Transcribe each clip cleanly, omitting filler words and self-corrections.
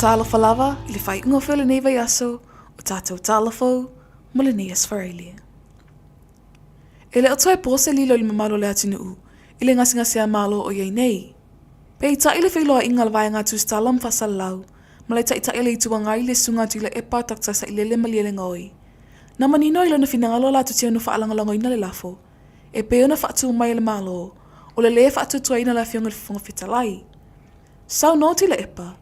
Talofa lava i le faaiuga foi o lenei vaiaso o tatou Tala Fou mo lenei Aso Faraile. E le o toe po se lilo i le mamalu o le atunuu i le gasegase a Malo o i ai nei. Peitai le feiloaiga a le Vaega Tusitala ma Faasalalau ma le Taitai o le Itu Agai le Susuga Tuilaepa Dr Sailele Malielegaoi na manino ai lona finagalo latou te ono faalagolagoina le lafo e pei ona faatu mai e le Malo o le lē faatuatuaina o le Afioga i le Fofoga Fetalai. Saunoa Tuilaepa,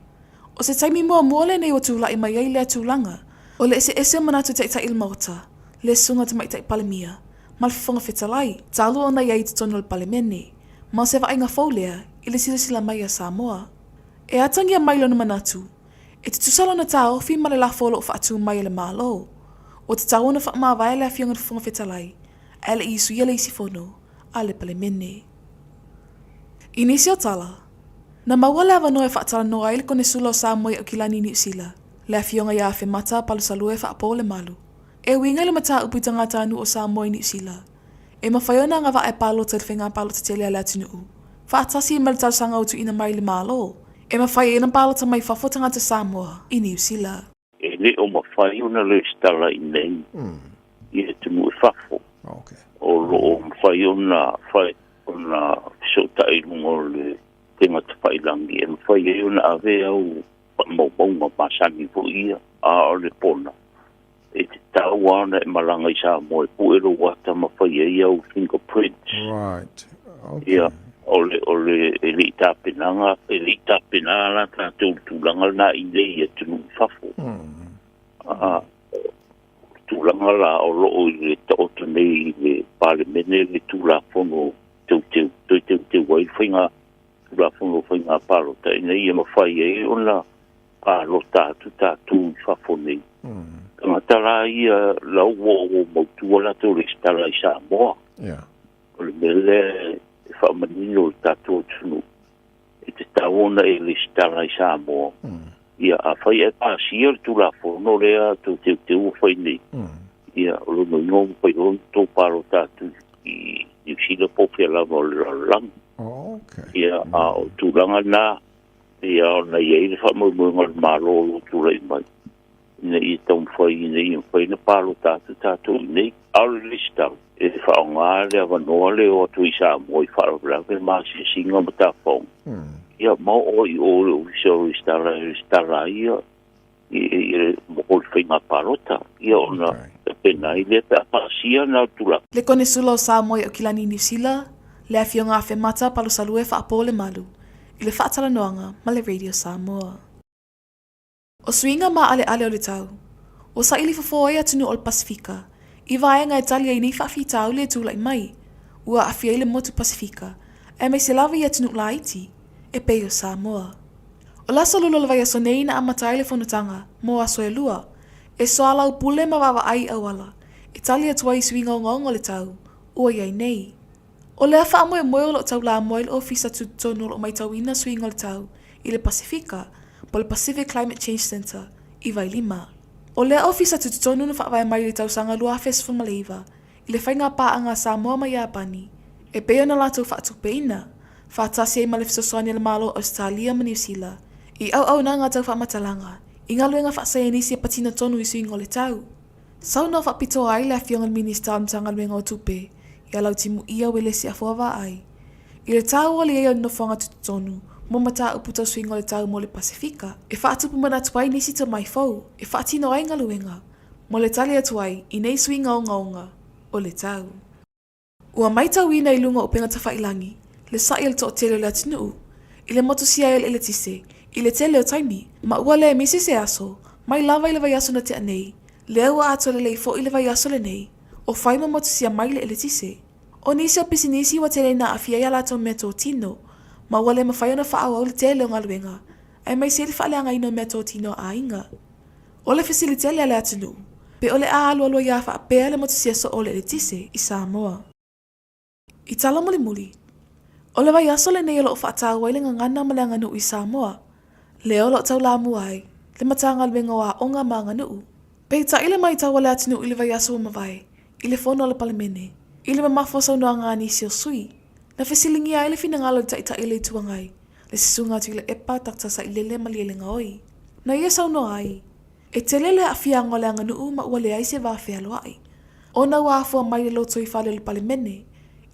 o se taimi muamua lenei ua tulai mai ai lea tulaga o le eseese o manatu taitai i le Maota, le Susuga Tamaitai Palemia ma le Fofoga Fetalai, talu ona i ai i totonu o le Palemene, ma o se vaaiga fou lea i le silasila mai a Samoa. E atagia mai lona manatu, e tutusa lona taofi ma le lafo o lo o faatu mai e le Malo. Ua tatau ona faamavae le Afioga i le Fofoga Fetalai, ae le i usuia le isi fono a le Palemene. I nisi o tala, na maua le avanoa e faatalanoa ai le Konesula o Samoa i Aukilani i Niu Sila, le Afioga ia Afemata Palusalue Faapolemalu, e uiga i le mataupu i tagatanuu o Samoa i Niu Sila, e mafai ona agavaa e palota i le faiga palota tele a le atunuu, faatasi ma le talosaga ua tuuina mai i le Malo, e mafai ai ona palota mai fafo tagata Samoa i Niu Sila. E le o mafai ona resitala i inei i atunuu i fafo. O lo o mafai ona fai ona fesootai i luga o le upega tafailagi e mafai ai ona ave au faamaumauga masani foi ia, a o le pona e tatau lava ona e malaga i Samoa e pue lou ata ma fai ai au fingerprints. Right. Okay. Ia, o le, o le, e le i tapenaga, e le i tapena la tatou i le tulaga lena i nei i atunuu i fafo. A, o le tulaga la o lo o i le taoto nei i le Palemene le Tulafono teuteu, toe teuteu ai le faiga, Tulafono o Faiga Palota ina ia mafai ai ona palota atu tatou i fafo nei. Tagata la ia la ua ua mautu a latou resitala i Samoa. Yeah. O le mea lea e faamanino i le tatou atunuu, e tatau ona e resitala i Samoa. Ia, afai ae pasia le Tulafono lea tou teuteu ua fai nei, ia, o lona uiga ua mafai loa ona tou palota atu i Niu Sila po o fea lava o le lalolagi. Okay. Ia, a o tulaga na, Ia ona i ai le faamoemoega o le Malo o lo o tulai mai ina ia taumafai ina ia mafai ona palota atu tatou i inei. A o le resitala, e faaaoga le avanoa lea e o atu ai i Samoa i faalavelave ma asiasiga ma tafaoga, ia ma oo ai i o i le Ofisa o Resitala e resitala ai ia mo le faiga palota, ia ona tapena ai lea pe a pasia na tulaga. Le Konesula o Samoa i Aukilani Niu Sila, le Afioga Afemata Palusalue Faapolemalu, i le faatalanoaga ma le Radio Samoa. O suiga maaleale o le tau, ua saili fofo ai atunuu o le Pasefika i vaega e tali ai nei faafitauli e tulai mai, ua aafia ai le motu Pasefika, aemaise lava i atunuu laiti, e pei o Samoa. O le aso lula o le vaiaso nei na amata ai le fonotaga mo aso e lua, e soalaupule ma vaavaai i auala e tali atu ai i suiga ogaoga o le tau ua i ai nei. O lea faamoemoe o lo o taulamua ai le Ofisa Tutotonu o lo o maitauina suiga o le tau i le Pasefika, po o le Pacific Climate Change Centre, i Vailima. O lea Ofisa Tutotonu na faavae mai i le tausaga 2019 i le faiga paaga a Samoa ma Iapani e pei ona latou faatupeina, faatasi ai ma le fesoasoani a le Malo o Ausetalia ma Niu Sila i auaunaga tau faamatalaga i galuega faasaienisi e patino tonu i suiga o le tau. Saunoa faapitoa ai le Afioga i le Minisita o le Matagaluega o Tupe ia Lautimuia Uelese Afuavaai i le taua o le i ai o le nofoaga tutotonu mo mataupu tau suiga o le tau mo le Pasefika e faatupu manatu ai nisi tomai fou e faatino ai galuega mo le tali atu ai i nei suiga ogaoga o le tau. Ua maitauina i luga o upega tafailangi le sa'i o le toatele o le atunuu i le motusia ai o le eletise i le tele o taimi, ma ua le misi se aso mai lava i le vaiaso na tea nei, lea ua atoa lelei foi le vaiaso lenei o fai ma motusia mai le eletise. O nisi o pisinisi ua tele ina aafia ai a latou meatotino, ma ua le mafai ona faaauau le tele o galuega, aemaise ai le faaleagaina o meatotino a aiga. O le fesili tele a le atunuu, pe o le a alualu ai a faapea le motusia soo o le eletise i Samoa. I tala mulimuli, o le vaiaso lenei o lo o faataua ai le gagana ma le aganuu i Samoa, lea o lo o taulamua ai le Matagaluega o Aoga ma Aganuu. Peitai le maitau a le atunuu i le vaiaso ua mavae i le fono a le Palemene, i le mamafa o saunoaga a nisi o sui, na fesiligia ai le finagalo o le Taitai o le Itu Agai, le Susuga Tuilaepa Dr Sailele Malielegaoi. Na ia saunoa ai, E tele le aafiaga o le aganuu ma ua leai se va fealoai, ona ua afua mai le lotoifale o le Palemene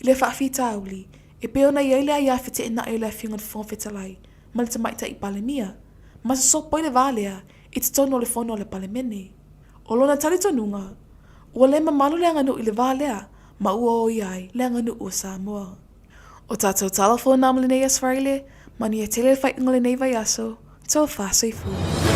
i le faafitauli e pei ona i ai le aia feteenai o le Afioga i le Fofoga Fetalai ma le Tamaitai Palemia, ma sosopo ai le va lea i totonu o le Fono a le Palemene. O lona talitonuga, ua le mamalu le aganuu i le va lea ma ua oia ai le aganuu o Samoa. O tatou tala fou na mo lenei aso Faraile, manuia tele le faaiuga o lenei vaiaso, Tofa soifua.